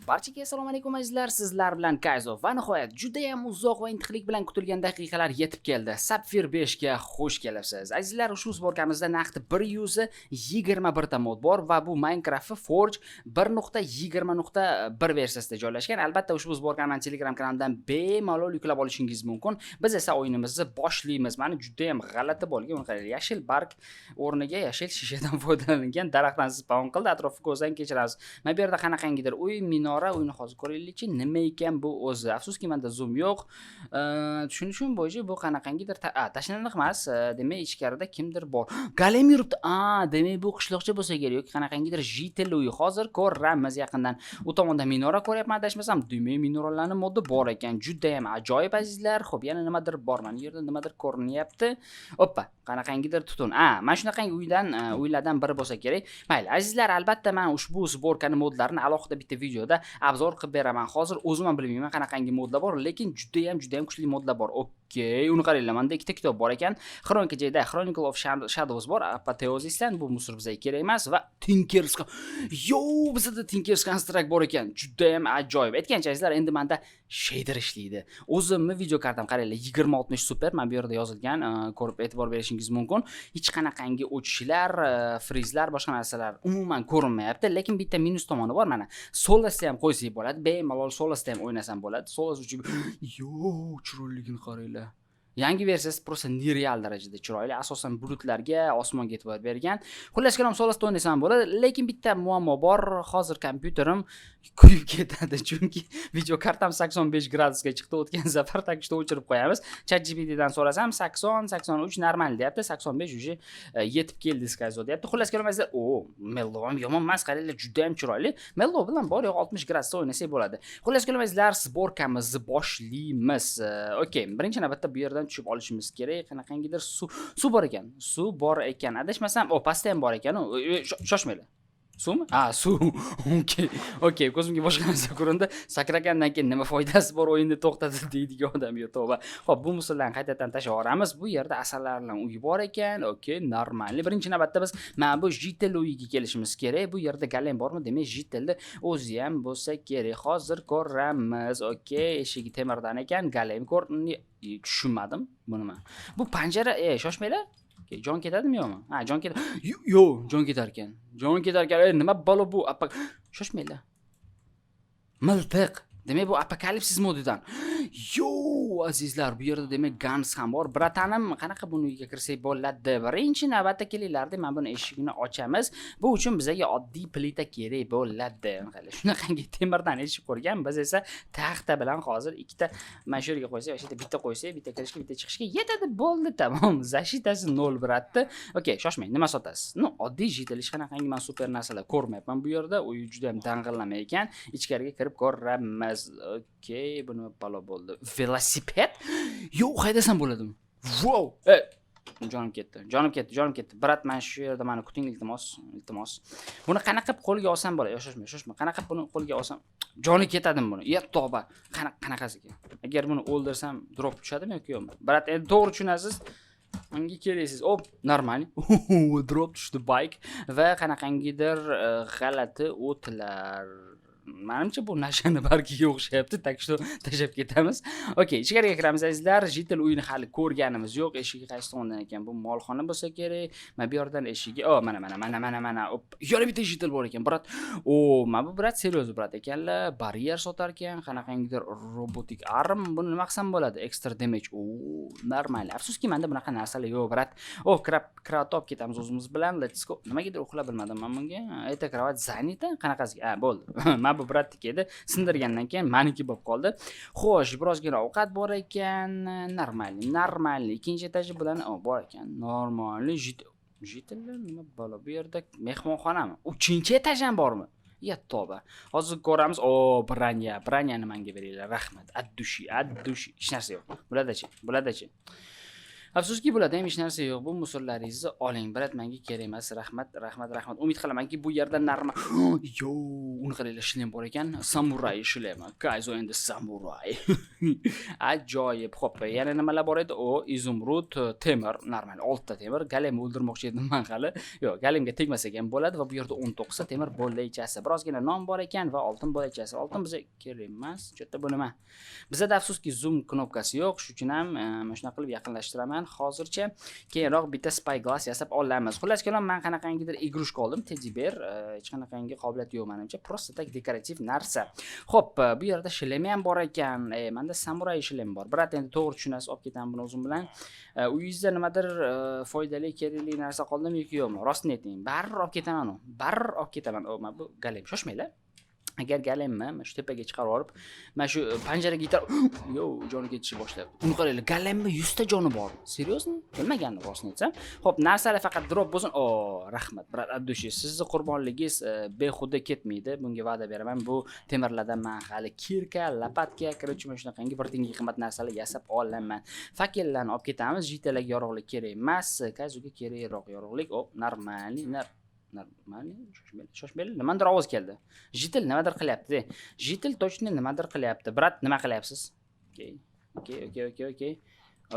Barchaga assalomu alaykum, azizlar. Sizlar bilan Kayzo va nihoyat juda ham uzoq va intiqlik bilan kutilgan daqiqalar yetib keldi. Sapphire 5 ga xush kelibsiz. Azizlar, ushbu сборка mizda naqd 121 ta mod bor va bu Minecraft Forge 1.20.1 versiyasida joylashgan. Albatta, ushbu сборка ni men Telegram kanalimdan bemalol yuklab olishingiz mumkin. Biz esa o'yinimizni boshlaymiz. Mani juda ham g'alati bo'lgan, uni qarang, yashil barg o'rniga yashil shishadan foydalanilgan daraxtdan spawn qildi. Atrofni ko'zdan kechiramiz. Mana bu yerda qanaqangidir uy, minora, uyni hozir ko'raylikchi, nima ekan bu o'zi. Afsuski, menda zoom yo'q. Tushunishim bo'yicha bu qanaqangidir tashlandiq emas, demak, ichkarida kimdir bor. Golem yuribdi. A, demak, bu qishloqcha bo'lsa kerak yoki qanaqangidir житель uyi. Hozir ko'ramiz yaqindan. U tomonda minora ko'ryapman, adashmasam. Demak, minoralarning modi bor ekan. Juda ham ajoyib, azizlar. Xo'p, yana nimadir bor. Mana bu yerda nimadir ko'rinyapti. Oppa, qanaqangidir tutun. A, mana shunaqangi uydan, uylardan biri bo'lsa kerak. Mayli, azizlar, albatta men ushbu сборка ni modlarini alohida bitta videoda обзор qilib beraman. Hozir o'zim ham bilmayman qanaqangi modlar bor, lekin juda ham, juda ham kuchli modlar bor. Okey, uni qaranglar, menda ikkita kitob bor ekan. Chronica Jedi, Chronicle of Shadows bor, Apotheosisdan bu мусор bizga kerak emas va Tinkers. Yo, bizda Tinkers Construct bor ekan. Juda ham ajoyib. Aytgancha, azizlar, endi menda shader ishlaydi. O'zimni video kartam, qaranglar, 2060 Super, mana bu yerda yozilgan, ko'rib e'tibor berishingiz mumkin. Hech qanaqangi o'chishlar, frizlar, boshqa narsalar umuman ko'rinmayapti, lekin bitta minus tomoni bor, mana Solasda ham qo'ysak bo'ladi, bemalol Solasda ham o'ynasam bo'ladi. Solas uchun yo, chiroyliligini qaranglar. Yangi versiyasi просто нереал darajada chiroyli, asosan bulutlarga, osmonga e'tibor bergan. Xullas kalom, Solasda o'ynasam bo'ladi, lekin bitta muammo bor. Hozir kompyuterim kuyib ketadi, chunki video kartam 85 gradusga chiqdi o'tgan safar, так что o'chirib qo'yamiz. ChatGPTdan so'rasam, 80, 83 normal deyapti, 85 уже yetib keldi сказо deyapti. Xullas kalom, azizlar, o, Mellow ham yomon emas, qaranglar, juda ham chiroyli. Mellow bilan bor yo'q 60 gradusda o'ynasak bo'ladi. Xullas kalom, azizlar, сборка mizni boshlaymiz. Okey, birinchi navbatda bu yerdan tushib olishimiz kerak. Qanaqangidir suv bor ekan. Suv bor ekan. Adashmasam, o, pastda ham bor ekan. Shoshmanglar. Suvmi? Ha, suv. Okey, ko'zimga boshqa narsa ko'rindi. Sakragandan keyin nima foydasi bor, o'yinni to'xtatdi deydigan odam yo'q, tavba. Xo'p, bu мусор larni qaytadan tashlab yuboramiz. Bu yerda asallarning uyi bor ekan. Okey, нормальный. Birinchi navbatda biz mana bu житель uyiga kelishimiz kerak. Bu yerda golem bormi? Demak, житель ni o'zi ham bo'lsa kerak. Hozir ko'ramiz. Okey, eshigi temirdan ekan. Golem ko'r, tushunmadim bu nima. Bu panjara, shoshmanglar. Okey, jon ketadimi, yo'qmi? Ha, jon ketadi. Yo'q, jon ketar ekan. Jon ketar ekan. Ey, nima balo bu? Shoshmanglar. Miltiq. Demak, bu apokalipsis modidan. Yo, azizlar, bu yerda demak guns ham bor. Братан im, qanaqa buni uyga kirsak bo'ladi? Birinchi navbatda kelinglar, mana buni eshigini ochamiz. Bu uchun bizga oddiy plita kerak bo'ladi. Qaranglar, shunaqangi temirdan eshik qo'ygan. Biz esa taxta bilan hozir ikkita mana shu yerga qo'ysak, o'sha yerda bitta qo'ysak, bitta kirishga, bitta chiqishga yetadi, bo'ldi, tamom. Защита si 0, брат ni. Okey, shoshmang, nima sotasiz? Ну, oddiy житель, hech qanaqangi man super narsalar ko'rmayapman bu yerda. Uy juda ham dang'illama ekan. Ichkariga kirib ko'ramiz. Okey, bu nima balo bo'ldi? Velosiped? Yo'q, haydasam bo'ladimi? Wow! E, jonim ketdi. Jonim ketdi, jonim ketdi. Брат, mana shu yerda mani kuting, iltimos, iltimos. Buni qanaqa qilib qo'lga olsam bo'ladi? Yo, shoshma, shoshma. Qanaqa qilib buni qo'lga olsam? Joni ketadimi buni? Ya, tavba. Qanaqasiga? Agar buni o'ldirsam, drop tushadimi yoki yo'qmi? Брат, endi to'g'ri tushunasiz. Unga kelaksiz. Op, нормальный. Drop tushdi, bike va qanaqangidir g'alati o'tlar. Manimcha, bu nashani bargiga o'xshayapti, так что tashlab ketamiz. Okey, ichkariga kiramiz, azizlar. Житель uyini hali ko'rganimiz yo'q. Eshigi qaysi tomondan ekan? Bu molxona bo'lsa kerak. Mana bu yerdan eshigi. O, mana, mana, mana, mana, mana. Op, yana bitta житель bor ekan, брат. O, mana bu брат серьезный брат ekanlar. Baryer sotar ekan, qanaqangidir robotik arm. Buni nima qilsam bo'ladi? Extra damage. O, нормально. Afsuski, menda bunaqa narsalar yo'q, брат. O, кровать olib ketamiz o'zimiz bilan. Let's go. Nimagadir uxlab bilmadim men bunga. Это кровать занята? Qanaqasiga? Ha, bo'ldi. Mana bu брат niki edi. Sindirgandan keyin maniki bo'lib qoldi. Xo'sh, birozgina ovqat bor ekan. Нормальный, нормальный. Ikkinchi etaji bilan, o, bor ekan. Нормальный. Житель lar nima balo? Bu yerda mehmonxonami? Uchinchi etaj ham bormi? Ya tavba. Hozir ko'ramiz. O, броня, броня ni menga beringlar. Rahmat. От души, от души. Hech narsa yo'q. Bo'ladi-chi, bo'ladi-chi. Afsuski, bularda ham hech narsa yo'q. Bu мусор laringizni oling, брат, menga kerak emas. Rahmat, rahmat, rahmat. Umid qilamanki, bu yerda normal. Yo, uni qaranglar, шлем bor ekan, samuray шлем i, Kayzo endi samuray, ajoyib. Xo'p, yana nimalar bor edi? O, изумруд, temir, normal, oltita temir. Galemni o'ldirmoqchi edim man hali. Yo'q, galemga tegmasak ham bo'ladi. Va bu yerda 19 ta temir bo'lakchasi, birozgina non bor ekan va oltin bo'lakchasi. Oltin bizga kerak emas. Что-то bu nima? Bizada, afsuski, zoom knopkasi yo'q, shuning uchun ham mana shunaqa qilib yaqinlashtiraman hozircha. Keyinroq bitta spy glass yasab olamiz. Xullas kalom, man qanaqangidir игрушка oldim, teddy bear. Hech qanaqangi qobiliyati yo'q manimcha, просто так dekorativ narsa. Xo'p, bu yerda шлем i ham bor ekan. Manda samuray шлем bor, брат, endi to'g'ri tushunasiz, olib ketaman buni o'zim bilan. Uyingizda nimadir foydali, kerakli narsa qoldimi yoki yo'qmi, rostini ayting. Baribir olib ketaman, u baribir olib ketaman. O, mana bu golem, shoshmanglar. Agar galemni mana shu tepaga chiqarib yuborib, mana shu panjaraga yetar, yo, joni ketishni boshlayapti. Uni qaranglar, galemni 100 ta joni bor. Серьезно, bilmagandim, rostini aytsam. Xo'p, narsalar faqat drop bo'lsin. O, rahmat, брат, от души. Sizni qurbonligingiz behuda ketmaydi, bunga va'da beraman. Bu temirlardan man hali кирка, лопатка, короче, mana shunaqangi bir tiyinga qimmat narsalar yasab olaman. Факел larni olib ketamiz. Житель larga yorug'lik kerak emas, Kayzuga kerakroq yorug'lik. O, нормальный, нормальный. Shoshmaylik, shoshmaylik, nimadir ovoz keldi. Житель nimadir qilyapti, житель точно nimadir qilyapti. Брат, nima qilyapsiz?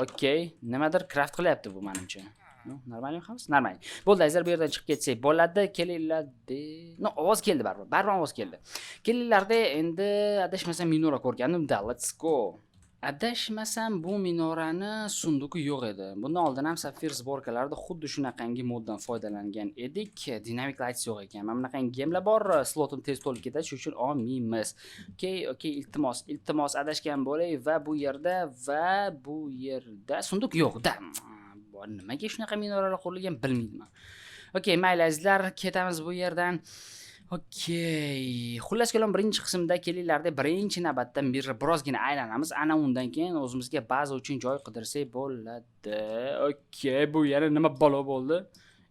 Okey, nimadir craft qilyapti bu manimcha. Ну, нормальный, hammasi нормальный bo'ldi, azizlar. Bu yerdan chiqib ketsak bo'ladi. Kelinglar de, no, ovoz keldi baribir, baribir ovoz keldi. Kelinglarda, endi adashmasam, minora ko'rgandim да. Let's go. Adashmasam, bu minorani сундук i yo'q edi. Bundan oldin ham sapfir сборка larda xuddi shunaqangi moddan foydalangan edik. Dynamic lights yo'q ekan. Mana bunaqangi gemlar bor, slotim tez to'lib ketadi, shuning uchun olmaymiz. Okey, iltimos, iltimos, adashgan bo'lay. Va bu yerda сундук yo'q da. Nimaga shunaqa minoralar qurilgan, bilmayman. Okey, mayli, azizlar, ketamiz bu yerdan. Okey. Xullas kalom, birinchi qismda kelinglarda, birinchi navbatda birozgina aylanamiz. Ana undan keyin o'zimizga baza uchun joy qidirsak bo'ladi. Okey, bu yana nima balo bo'ldi?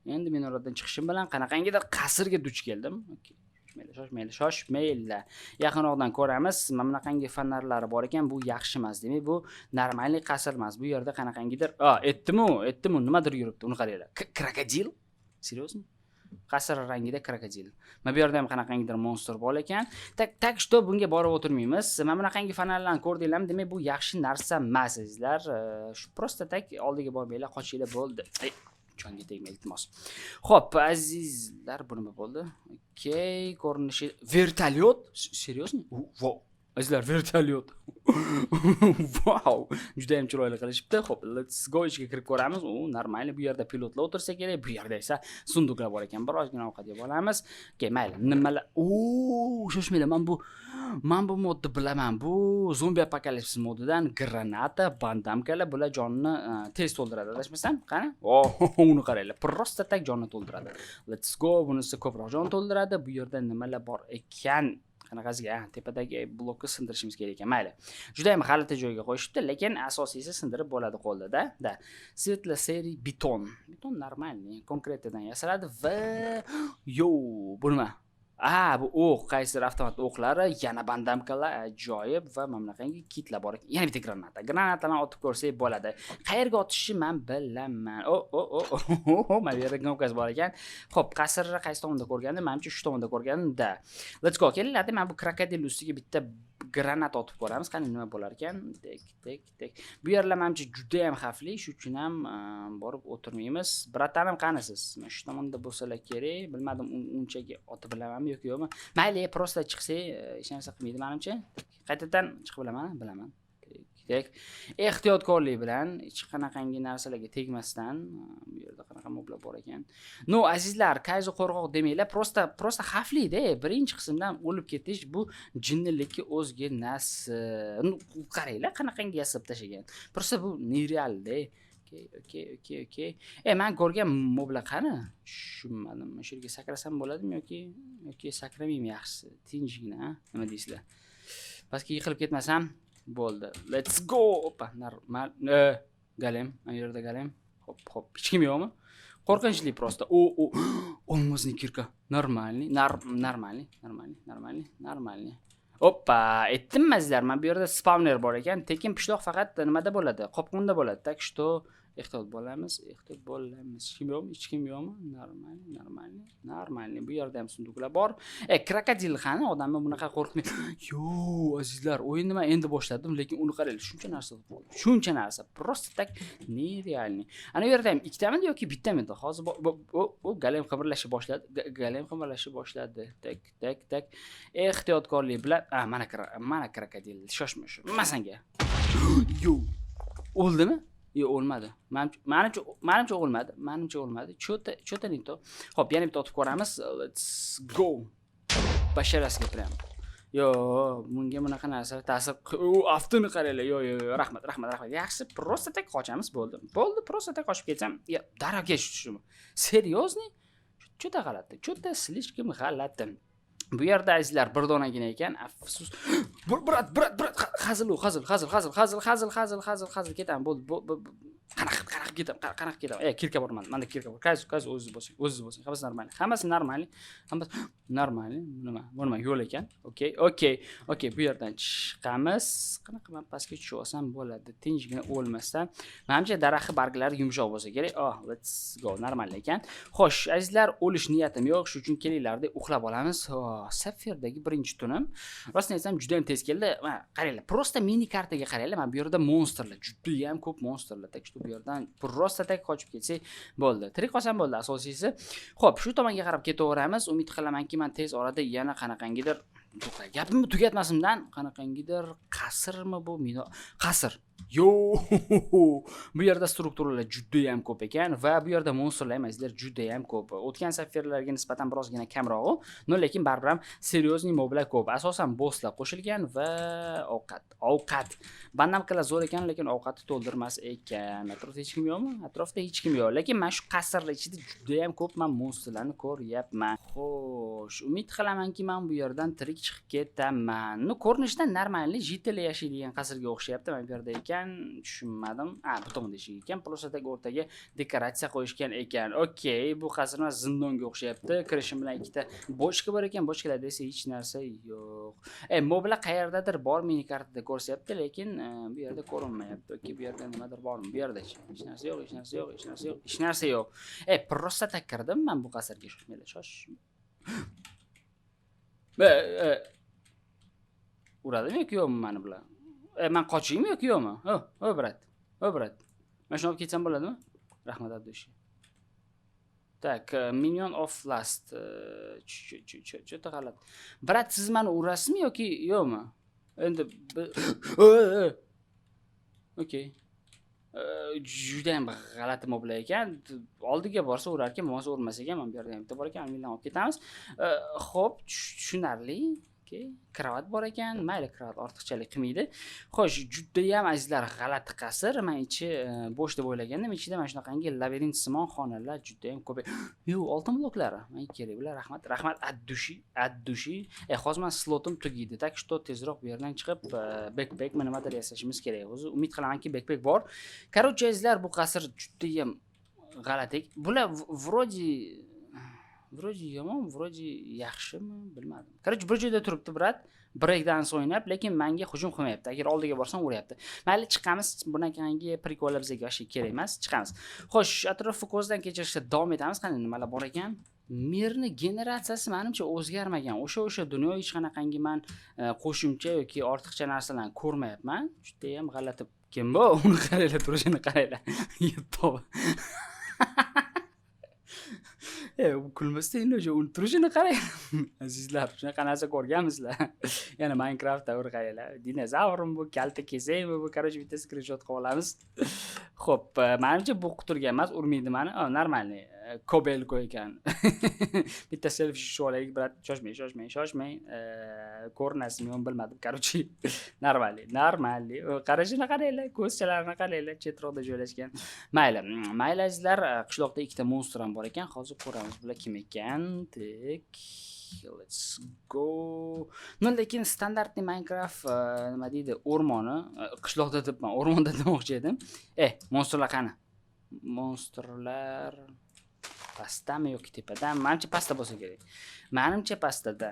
Endi minoradan chiqishim bilan qanaqangidir qasrga duch keldim. Okey. Shoshmaylar, shoshmaylar, shoshmaylar. Yaqinroqdan ko'ramiz. Mana bunaqangi fonarlari bor ekan, bu yaxshi emas. Demak, bu нормальный qasr emas. Bu yerda qanaqangidir, a, aytdimu, aytdimu, nimadir yuribdi. Uni qaranglar. Krokodil? Серьезно? Qasr rangida krokodil. Mana bu yerda ham qanaqangidir monstr bor ekan. Так что bunga borib o'tirmaymiz. Mana bunaqangi fonarlarni ko'rdinglarmi? Demak, bu yaxshi narsa emas, azizlar. Shu просто так oldiga bormanglar, qochinglar bo'ldi. Ey, jonga tegma, iltimos. Xo'p, azizlar, bu nima bo'ldi? Okey, ko'rinishi vertolyot? Серьезно? Vau. Azizlar, vertolyot. Vau, juda ham chiroyli qilishibdi. Xo'p, let's go, ichiga kirib ko'ramiz. U нормальный, bu yerda pilotlar o'tirsa kerak. Bu yerda esa сундук lar bor ekan. Birozgina ovqat yeb olamiz. Okey, mayli. Nimalar? O, shoshmanglar, man bu modni bilaman. Bu zombi apokalipsis modidan granata, bandamkalar, bular jonni tez to'ldiradi, adashmasam. Qani? O, uni qaranglar. Просто так jonni to'ldiradi. Let's go, bunisi ko'proq jon to'ldiradi. Bu yerda nimalar bor ekan? Qanaqasiga? Ha, tepadagi blokni sindirishimiz kerak ekan. Mayli. Juda ham g'alati joyga qo'yishibdi, lekin asosiysi sindirib bo'ladi qo'lda, да. Да. Светло-серый бетон. Бетон нормальный, konkretidan yasaladi va yo, bu nima? A, bu o'q, qaysidir avtomat o'qlari, yana bandamkalar, ajoyib, va mana bunaqangi kitlar bor ekan. Yana bitta granata. Granatalarni otib ko'rsak bo'ladi. Qayerga otishni men bilaman. O, o, o, o, mana bu yerda knopkasi bor ekan. Xo'p, qasrni qaysi tomonda ko'rgandim? Manimcha, shu tomonda ko'rgandim da. Let's go. Kelinglar, mana bu krokodil ustiga bitta granata otib ko'ramiz. Qani, nima bo'lar ekan? Tek, tek, tek. Bu yerlar manimcha juda ham xavfli, shuning uchun ham borib o'tirmaymiz. Братан im, qanisiz? Mana shu tomonda bo'lsalar kerak. Bilmadim, unchaga otib bilamanmi yoki yo'qmi. Mayli, просто chiqsak, hech narsa qilmaydi manimcha. Qaytadan chiqib bilaman, bilaman. Tek, tek. Ehtiyotkorlik bilan, hech qanaqangi narsalarga tegmasdan, bu yerda qanaqa moblar bor ekan. Ну, azizlar, Kayzo qo'rqoq demanglar, просто xavfli-da. Birinchi qismdan o'lib ketish bu jinnilikka o'zginasi. Ну, qaranglar, qanaqangi yasab tashlagan. Просто bu нереал da. Okey. E, men ko'rgan moblar qani? Tushunmadim. Shu yerga sakrasam bo'ladimi yoki sakramaymi yaxshisi? Tinchgina, a? Nima deysizlar? Pastga yiqilib ketmasam bo'ldi. Let's go. Oppa, normal. Golem, mana yerda golem. Hop, hop. Hech kim yo'qmi? Qo'rqinchli просто. O, o, алмазный кирка. Нормальный, нормальный, нормальный, нормальный, нормальный. Oppa, aytdimmi, azizlar, mana bu yerda spawner bor ekan. Tekin pishloq faqat nimada bo'ladi? Qopqonda bo'ladi. Так что Ehtiyot bo'lamiz, ehtiyot bo'lamiz. Hech kim yo'qmi? Hech kim yo'qmi? Нормально, нормально, нормально. Bu yerda ham сундук lar bor. Krokodil qani? Odamni bunaqa qo'rqitmaydi. Yo, azizlar, o'yinni men endi boshladim, lekin uni qaranglar, shuncha narsa bo'ldi. Shuncha narsa. Просто так нереальный. Ana bu yerda ham ikkitamidi yoki bittamidi? Hozir u golem qimirlashni boshladi. Golem qimirlashni boshladi. Так, так, так. Ehtiyotkorlik bilan, mana krokodil. Shoshma, shoshma sanga. Yo. O'ldimi? Yo'q, o'lmadi. Manimcha o'lmadi. Manimcha o'lmadi. Что-то не то. Xo'p, yana bitta otib ko'ramiz. Let's go. Basharasiga прям. Yo, bunga bunaqa narsa ta'sir. U aftini qaranglar. Yo, yo, yo, rahmat, rahmat, rahmat. Yaxshi, просто так qochamiz, bo'ldi. Bo'ldi, просто так qochib ketsam, ya, darrov tushishimi? Серьезный? Что-то g'alati. Что-то слишком g'alati. Bu yerda, azizlar, bir donagina ekan. Afsus. Брат, брат, брат, hazil u, hazil, hazil, hazil, hazil, hazil, hazil, hazil, hazil, ketaman, bo'ldi. Qanaqa qanaqa qilib ketaman, qanaqa ketaman? Кирка bor manda, manda кирка bor. Qaysi, qaysi, o'zingiz bosing, o'zingiz bosing. Hammasi нормально, hammasi нормально, hammasi нормально. Nima bu, nima yo'l ekan? Okey, bu yerdan chiqamiz. Qanaqa man pastga tushib olsam bo'ladi tinchgina, o'lmasdan? Manimcha, daraxtni barglari yumshoq bo'lsa kerak. Oh, let's go, нормально ekan. Xo'sh, azizlar, o'lish niyatim yo'q, shuning uchun kelinglar, uxlab olamiz. Oh, Sapfirdagi birinchi tunim, rostini aytsam, juda ham tez keldi. Mana qaranglar, просто mini kartaga qaranglar. Mana bu yerda monstrlar, judayam ko'p monstrlar. Так что bu yerdan просто так qochib ketsak bo'ldi, tirik qolsam bo'ldi, asosiysi. Ho'p, shu tomonga qarab ketaveramiz. Umid qilamanki, man tez orada yana qanaqangidir, to'xta, gapimni tugatmasimdan, qanaqangidir qasrmi bu, mino qasr. Yo, bu yerda strukturalar judayam ko'p ekan va bu yerda monstrlar ham, azizlar, judayam ko'p. O'tgan sapfirlarga nisbatan birozgina kamrog'i, но lekin baribir ham серьезный moblar ko'p, asosan bosslar qo'shilgan va ovqat, ovqat bandamkalar zo'r ekan, lekin ovqatni to'ldirmas ekan. Atrofda hech kim yo'qmi? Atrofda hech kim yo'q, lekin mana shu qasrlar ichida judayam ko'p man monstrlarni ko'ryapman. Xo'sh, umid qilamanki, man bu yerdan tirik chiqib ketaman. Ну, ko'rinishdan нормальный жители yashaydigan qasrga o'xshayapti. Mana bu yerda ekan, tushunmadim. A, bu tomonda eshik ekan, просто так o'rtaga dekoratsiya qo'yishgan ekan. Okey, bu qasr emas, zindonga o'xshayapti. Kirishim bilan ikkita bochka bor ekan, bochkalarda esa hech narsa yo'q. Moblar qayerdadir bor, mini kartada ko'rsatyapti, lekin bu yerda ko'rinmayapti. Okey, bu yerda nimadir bormi? Bu yerdachi hech narsa yo'q, hech narsa yo'q, hech narsa yo'q, hech narsa yo'q. Просто так kirdim man bu qasrga. Shoshmanglar, shosh. Uradimi yoki yo'qmi mani bilan? Man qochaymi yoki yo'qmi? O, o, брат, o, брат, mana shuni olib ketsam bo'ladimi? Rahmat, Abdushi. Так, minion of last. Что-то g'alati, брат. Siz mani urasizmi yoki yo'qmi endi? Okey, judayam g'alati moblar ekan. Oldiga borsa urar ekan, bo'lmasa urmas ekan. Mana bu yerda ham bitta bor ekan, undan olib ketamiz. Ho'p, tushunarli. Okey, кровать bor ekan. Mayli, кровать ortiqchalik qilmaydi. Xo'sh, judayam, azizlar, g'alati qasr. Man ichi bo'sh deb o'ylagandim, ichida mana shunaqangi labirint simon xonalar judayam ko'p. Yo'q, oltin bloklari manga kerak bular. Rahmat, rahmat, от души, от души. Hozir man slotim tugaydi, так что tezroq bu yerdan chiqib, backpackmi, nimadir yasashimiz kerak. O'zi umid qilamanki, backpack bor. Короче, azizlar, bu qasr judayam g'alati. Bular вроде yomon, вроде yaxshimi, bilmadim. Короче, bir joyda turibdi, брат, break dance o'ynab, lekin manga hujum qilmayapti. Agar oldiga borsam, uryapti. Mayli, chiqamiz. Bunaqangi прикол lar bizga вообще kerak emas, chiqamiz. Xo'sh, atrofni ko'zdan kechirishda davom etamiz. Qani, nimalar bor ekan? Мир ni generatsiyasi manimcha o'zgarmagan, o'sha dunyo. Hech qanaqangi man qo'shimcha yoki ortiqcha narsalarni ko'rmayapman. Judayam g'alati. Kim bu? Uni qaranglar, turishini qaranglar. Tavba. Kulmasdan endi, o'sha uni turishini qarang, azizlar. Shunaqa narsa ko'rganmisizlar? Yana Minecraftda uni qaranglar, dinozavrmi bu, kalta kesakmi bu? Короче, bitta skrinshot qilib olamiz. Ho'p, manimcha, bu quturgan emas, urmaydi mani. Нормальный kobelko ekan. Bitta selfi tushib olaylik, брат. Shoshmang, shoshmang, shoshmang. Ko'rinasizmi, yo'qmi, bilmadim. Короче, нормальный, нормальный. Qarashini qaranglar, ko'zchalarini qaranglar, chetroqda joylashgan. Mayli, mayli, azizlar, qishloqda ikkita monstr ham bor ekan. Hozir ko'ramiz, bular kim ekan. Так, let's go. Ну, lekin стандартный Minecraft, nima deydi, o'rmoni, qishloqda debman, o'rmonda demoqchi edim. Monstrlar qani? Monstrlar pastdami yoki tepadami? Manimcha, pastda bo'lsa kerak, manimcha, pastda.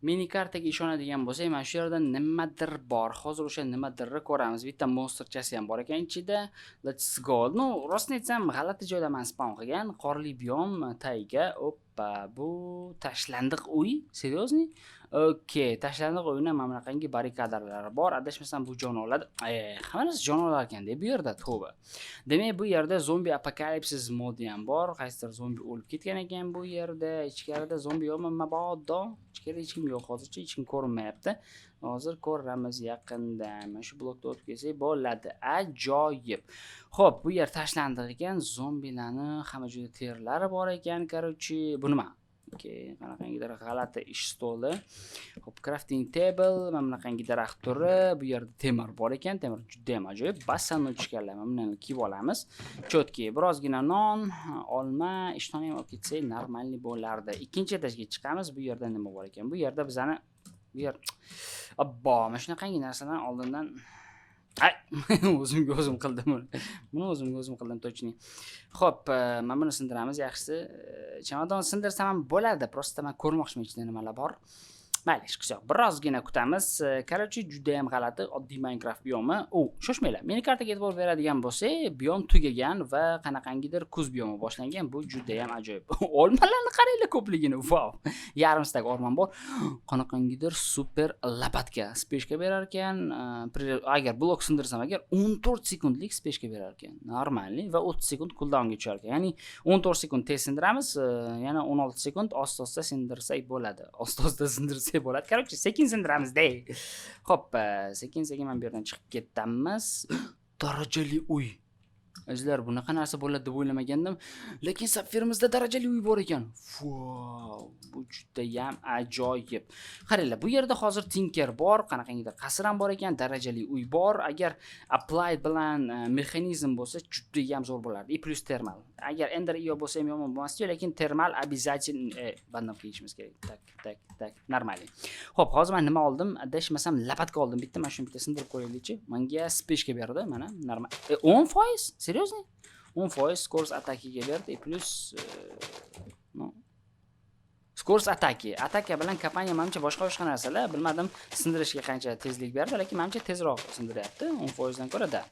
Mini kartaga ishonadigan bo'lsak, mana shu yerda nimadir bor. Hozir o'sha nimadirni ko'ramiz. Bitta monsterchasi ham bor ekan ichida. Let's go. Ну, rostini aytsam, g'alati joyda man spawn qilgan. Qorli biom, tayga. Oppa, bu tashlandiq uy. Серьезный? Okey, tashlandiq uyni mana bunaqangi barrikadalar bor. Adashmasam, bu jon oladi. Hamma narsa jon olar ekanda bu yerda, tavba. Demak, bu yerda zombi apokalipsis modi ham bor. Qaysidir zombi o'lib ketgan ekan bu yerda. Ichkarida zombi yo'qmi mabodo? Ichkarida hech kim yo'q hozircha, hech kim ko'rinmayapti. Hozir ko'ramiz yaqinda. Mana shu blokda o'tib kelsak bo'ladi. Ajoyib. Xo'p, bu yer tashlandiq ekan. Zombilarni hamma joyda terilari bor ekan. Короче, bu nima? Okey, qanaqangidir g'alati ish stoli. Xo'p, crafting table, mana bunaqangi daraxt turi, bu yerda temir bor ekan, temir juda ham ajoyib. Босоножка lar, mana buni kiyib olamiz. Чётко, birozgina non, olma, ishtonni ham olib ketsak нормальный bo'lardi. Ikkinchi etajga chiqamiz. Bu yerda nima bor ekan? Bu yerda bizani bu yer, abbo, mana shunaqangi narsadan oldindan, ay, o'zimga o'zim qildim buni. Buni o'zimga o'zim qildim точно. Xo'p, mana buni sindiramiz yaxshisi. Chamadon sindirsam ham bo'ladi. Просто man ko'rmoqchiman, ichida nimalar bor. Mayli, hech yo'q. Birozgina kutamiz. Короче, juda ham g'alati, oddiy Minecraft biomi. U, shoshmanglar. Mini kartaga e'tibor beradigan bo'lsak, biom tugagan va qanaqangidir kuz biomi boshlangan. Bu juda ham ajoyib. Olmalarni qaranglar ko'pligini. Vau. Yarim стак olmam bor. Qanaqangidir super лопатка. Спешка berar ekan. Agar blok sindirsam, agar 14 sekundlik спешка berar ekan. Нормальный va 30 sekund cooldownga tushar ekan. Ya'ni 14 sekund tez sindiramiz, yana 16 sekund asta-asta sindirsak bo'ladi. Asta-asta sindirsak bo'ladi. Короче, sekin sindiramiz-da. Xo'p, sekin-sekin mana bu yerdan chiqib ketamiz. Darajali uy. Azizlar, bunaqa narsa bo'ladi deb o'ylamagandim. Lekin sapfirimizda darajali uy bor ekan. Vau, bu judayam ajoyib. Qaranglar, bu yerda hozir tinker bor, qanaqangidir qasr ham bor ekan, darajali uy bor. Agar applied bilan mexanizm bo'lsa, judayam zo'r bo'lardi. И плюс termal. Agar Ender IO bo'lsa ham yomon bo'lmasdi, lekin termal обязательно bandam kiyishimiz kerak. Так, так, так, нормальный. Xo'p, hozir men nima oldim? Adashmasam, лопатка oldim. Bitta mana shuni bitta sindirib qo'yaylikchi. Menga спешка berdi, mana, normal. 10%? Серьезно? 10% скорость атаки ga berdi, и плюс ну, скорость атаки. Ataka bilan kompaniya, manimcha, boshqa boshqa narsalar, bilmadim, sindirishga qancha tezlik berdi, lekin manimcha tezroq sindiryapti 10% dan ko'ra-da.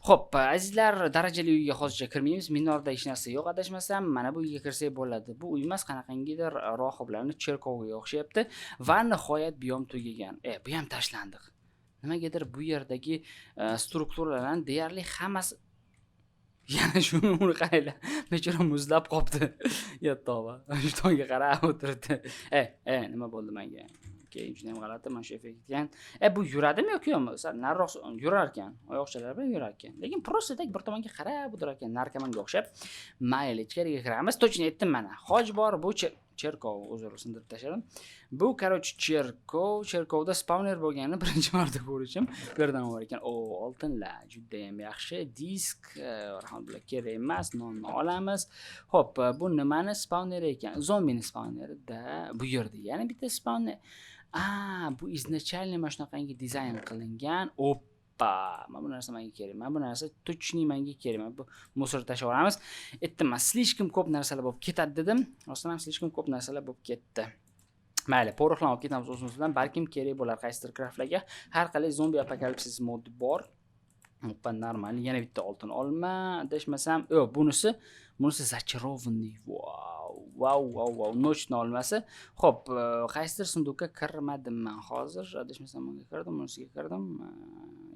Xo'p, azizlar, darajali uyga hozircha kirmaymiz. Minorda hech narsa yo'q adashmasam. Mana bu uyga kirsak bo'ladi. Bu uy emas, qanaqangidir rohiblarni cherkoviga o'xshayapti va nihoyat biom tugagan. Bu ham tashlandiq. Nimagadir bu yerdagi strukturalarning deyarli hammasi yana shuni, uni qaranglar. Bechora muzlab qolibdi. Ya tavba. Ishtonga qarab o'tiribdi. Nima bo'ldi menga? Keyin juda ham g'alati mana shu effekt ekan. Bu yuradimi yoki yo'qmi? Sal nariroq yurar ekan. Oyoqchalari bilan yurar ekan. Lekin просто так bir tomonga qarab o'tirar ekan, narkomanga o'xshab. Mayli, ichkariga kiramiz. Точно aytdim mana. Hoj bor, bu cherkov, uzr, sindirib tashladim. Bu, короче, cherkov, cherkovda spawner bo'lganini birinchi marta ko'rishim. Bu yerdan bor ekan. O, oltinlar juda ham yaxshi. Disk, alhamdulillah, kerak emas, nonni olamiz. Xo'p, bu nimani spawneri ekan? Zombini spawneri da. Bu yerda yana bitta spawner. A, bu изначально mana shunaqangi dizayn qilingan. Oppa, mana bu narsa menga kerak. Mana bu narsa точно menga kerak. Mana bu мусор tashlab yuboramiz. Aytdim, man слишком ko'p narsalar bo'lib ketadi dedim. Rostdan ham слишком ko'p narsalar bo'lib ketdi. Mayli, порох larni olib ketamiz o'zimiz bilan, balkim kerak bo'lar qaysidir craftlarga. Har qalay zombi apokalipsis modi bor. Oppa, нормально. Yana bitta oltin olma, adashmasam, yo'q, bunisi зачарованный. Vau, vau, vau, vau, ночь ni olmasi. Xo'p, qaysidir сундук ka kirmadim man hozir. Adashmasam, bunga kirdim, bunisiga kirdim.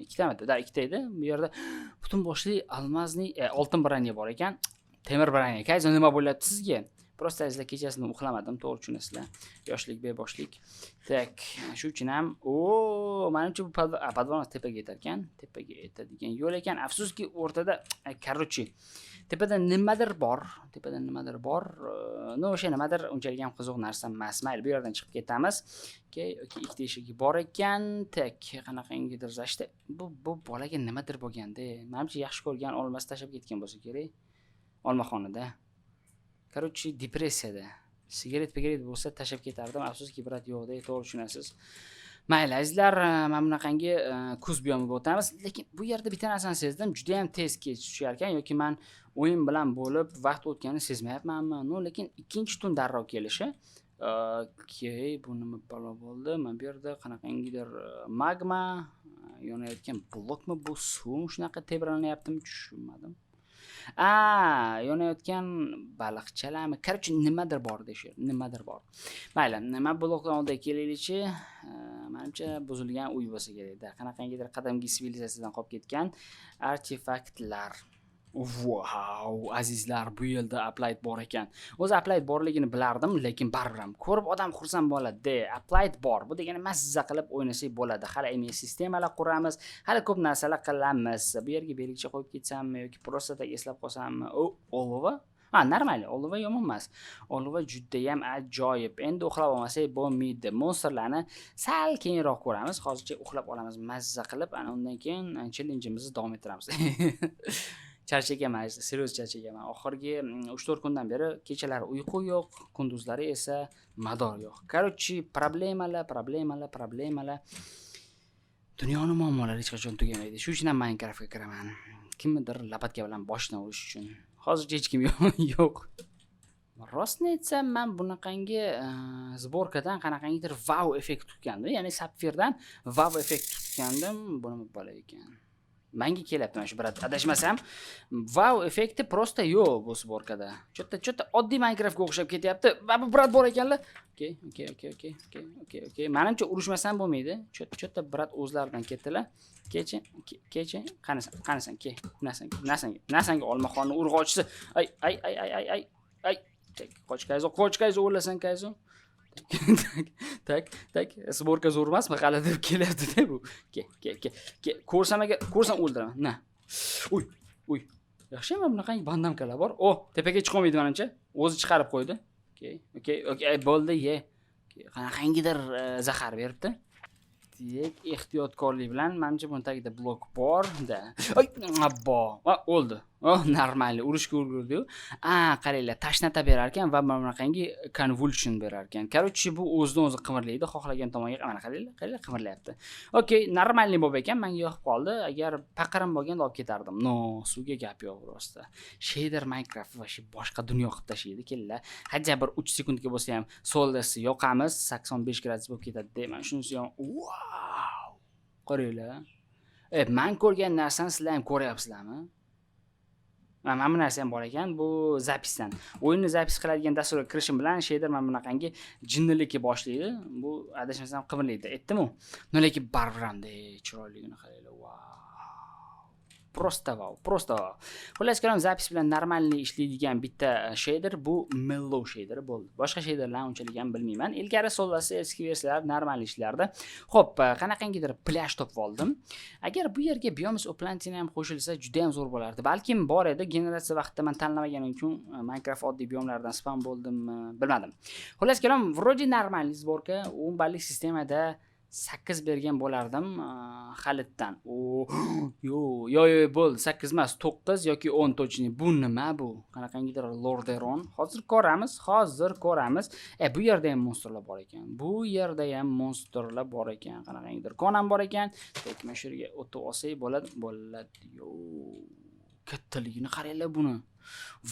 Ikkitamidi? Да, ikkita edi. Bu yerda butun boshli алмазный, oltin броня bor ekan. Temir броня. Kayzo, nima bo'lyapti sizga? Просто, azizlar, kechasini uxlamadim, to'g'ri tushunasizlar. Yoshlik, beboshlik. Так, shu uchun ham, o, manimcha bu podval tepaga yetar ekan. Tepaga yetadigan yo'l ekan. Afsuski, o'rtada, короче, tepada nimadir bor. Tepada nimadir bor. Ну, o'sha nimadir unchalik ham qiziq narsa emas. Mayli, bu yerdan chiqib ketamiz. Okey, okey, ikkita eshigi bor ekan. Так, qanaqangidir защита. Bu bolaga nimadir bo'lganda, manimcha yaxshi ko'rgan olmasi tashlab ketgan bo'lsa kerak. Olmaxonada. Короче, depressiyada. Sigaret pigaret bo'lsa tashlab ketardim. Afsuski, брат yo'qda, to'g'ri tushunasiz. Mayli, azizlar, mana bunaqangi kuz biyomiga o'tamiz. Lekin bu yerda bitta narsani sezdim, juda ham tez kech tushar ekan yoki man o'yin bilan bo'lib vaqt o'tganini sezmayapmanmi? Ну, lekin ikkinchi tun darrov kelishi. Okey, bu nima balo bo'ldi? Mana bu yerda qanaqangidir magma yonayotgan blokmi bu, suvmi, shunaqa tebranyaptimi, tushunmadim. A, yonayotgan baliqchalarmi? Короче, nimadir bor shu yerda, nimadir bor. Mayli, nima, blokdan oldiga kelaylikchi. Manimcha, buzilgan uy bo'lsa kerakda. Qanaqangidir qadimgi sivilizatsiyadan qolib ketgan artefaktlar. Vau, azizlar, bu yerda uplight bor ekan. O'zi uplight borligini bilardim, lekin baribir ham ko'rib odam xursand bo'ladi. Uplight bor. Bu degani mazza qilib o'ynasak bo'ladi. Hali ME sistemalar quramiz, hali ko'p narsalar qilamiz. Bu yerga belgicha qo'yib ketsammi yoki просто так eslab qolsammi? O, олово. Ha, нормально, олово yomon emas. Олово judayam ajoyib. Endi uxlab olmasak bo'lmaydi. Monsterlarni sal keyinroq ko'ramiz. Hozircha uxlab olamiz mazza qilib, ana undan keyin challenge'imizni davom ettiramiz. Charchaganman, серьёз charchaganman. Oxirgi 3-4 kundan beri kechalari uyqu yo'q, kunduzlari esa mador yo'q. Короче, problemalar, problemalar, problemalar. Dunyoni muammolari hech qachon tugamaydi. Shu uchun ham Minecraftga kiraman. Kimnidir лопатка bilan boshidan urish uchun. Hozircha hech kim yo'q. Rostini aytsam, man bunaqangi сборка dan qanaqangidir vau effekt kutgandim. Ya'ni sapfirdan vau effekt kutgandim. Bu nima bola ekan? Manga kelyapti mana shu, брат. Adashmasam, vau effekti просто yo'q bu сборка da. Что-то oddiy Minecraftga o'xshab ketyapti. Va bu брат bor ekanlar. Okey. Menimcha, urushmasam bo'lmaydi. Что-то брат o'zlaridan ketdilar. Kecha, kecha, qanasan, qanasan, ke, nasan, nasan, nasanga olmaxonni urg'ochisi. Ay, ay, ay, ay, ay, ay, ay. Qoch, Kayzo, qoch, Kayzo, o'lasan, Kayzo. Так, так, так, сборка zo'r emasmi? G'alati deb kelyapti-da bu. Ke, ke, ke, ke. Ko'rsam agar, ko'rsam o'ldiraman. Na. Uy, uy. Yaxshi, mana bunaqangi бандамка lar bor. O, tepaga chiqolmaydi manimcha. O'zi chiqarib qo'ydi. Okey, bo'ldi, ye. Qanaqangidir zahar beribdi. Так, ehtiyotkorlik bilan, manimcha, buni tagida blok bor da. Ay, abbo. Va o'ldi. Oh, нормально. Urushga ulgurdi-yu. A, qaranglar, tashnata berar ekan va mana bunaqangi convulsion berar ekan. Короче, bu o'zidan o'zi qimirlaydi, xohlagan tomonga. Mana qaranglar, qaranglar, qimirlayapti. Okey, нормальный bob ekan, menga yoqib qoldi. Agar paqirim bo'lganda olib ketardim. Но, suvga gap yo'q rosti. Shader Minecraft вообще boshqa dunyo qilib tashlaydi, kelinglar. Хотя bir 3 sekundga bo'lsa ham Solasi yoqamiz, 85 gradus bo'lib ketadi. Mana shunisi ham, vau! Qaranglar. E, men ko'rgan narsani sizlar ham ko'ryapsizlarmi? Mana bu narsa ham bor ekan, bu запись dan. O'yinni запись qiladigan dasturga kirishim bilan shader mana bunaqangi jinnilikka boshlaydi. Bu, adashmasam, qimirlaydi. Aytdim-u. Но lekin baribir hamda chiroyligini qaranglar. Vau! Просто vau, просто vau. Xullas kalom, запись bilan нормальный ishlaydigan bitta shader bu Mellow shader bo'ldi. Boshqa shaderlarni unchalik ham bilmayman. Ilgari Solasi eski versiyalar normal ishlardi. Xo'p, qanaqangidir plyaj topib oldim. Agar bu yerga Biomes O' Plenty ham qo'shilsa, juda ham zo'r bo'lardi. Balkim bor edi, generatsiya vaqtida men tanlamaganim uchun Minecraft oddiy biomlardan spawn bo'ldimmi, bilmadim. Xullas kalom, вроде нормальный сборка, 10 ballik sistemada 8 bergan bo'lardim Xalitdan. O, yo, yo, yo, bo'ldi, 8 emas, 9 yoki 10 точно. Bu nima bu? Qanaqangidir Lordaeron. Hozir ko'ramiz, hozir ko'ramiz. E, bu yerda ham monstrlar bor ekan. Bu yerda ham monstrlar bor ekan. Qanaqangidir kon ham bor ekan. Так, mana shu yerga o'tib olsak bo'ladi, bo'ladi. Yo, kattaligini qaranglar buni.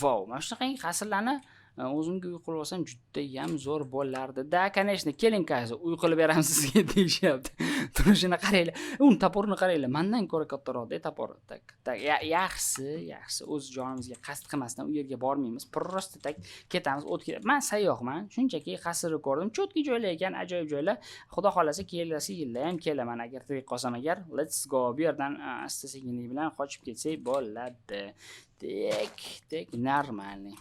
Vau, mana shunaqangi qasrlarni o'zimga uy qilib olsam, judayam zo'r bo'lardi. Да, конечно, keling, Kayzo, uy qilib beramiz sizga, deyishyapti. Turishini qaranglar. Uni топор ini qaranglar, mandan ko'ra kattaroqda топор. Так, так, yaxshi, yaxshi. O'z jonimizga qasd qilmasdan u yerga bormaymiz. Просто так ketamiz. O't. Man sayyohman. Shunchaki qasrni ko'rdim. Чётки joylar ekan, ajoyib joylar. Xudo xohlasa, kelasi yilda ham kelaman agar tirik qolsam agar. Let's go. Bu yerdan asta sekinlik bilan qochib ketsak bo'ladi. Так, так, нормальный.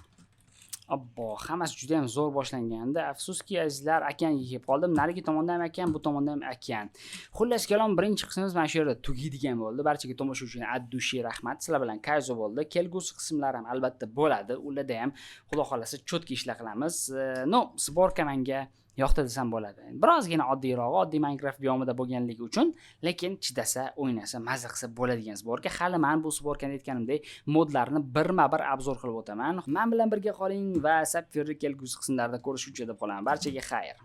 Obbo, hammasi juda ham zo'r boshlangandi. Afsuski, azizlar, okeanga kelib qoldim. Narigi tomonda ham okean, bu tomonda ham okean. Xullas kalom, birinchi qismimiz mana shu yerda tugaydigan bo'ldi. Barchaga tomosha uchun от души rahmat. Sizlar bilan Kayzo bo'ldi. Kelgusi qismlar ham albatta bo'ladi. Ularda ham, xudo xohlasa, чётки ishlar qilamiz. Но, сборка menga yoqdi desam bo'ladi. Birozgina oddiyrog'i, oddiy Minecraft biomida bo'lganligi uchun, lekin chidasa, o'ynasa, maza qilsa bo'ladigan сборка. Hali men bu сборка ni, aytganimdek, modlarni birma-bir обзор qilib o'taman. Men bilan birga qoling va Sapfirni kelgusi qismlarda ko'rishguncha deb qolaman. Barchaga xayr.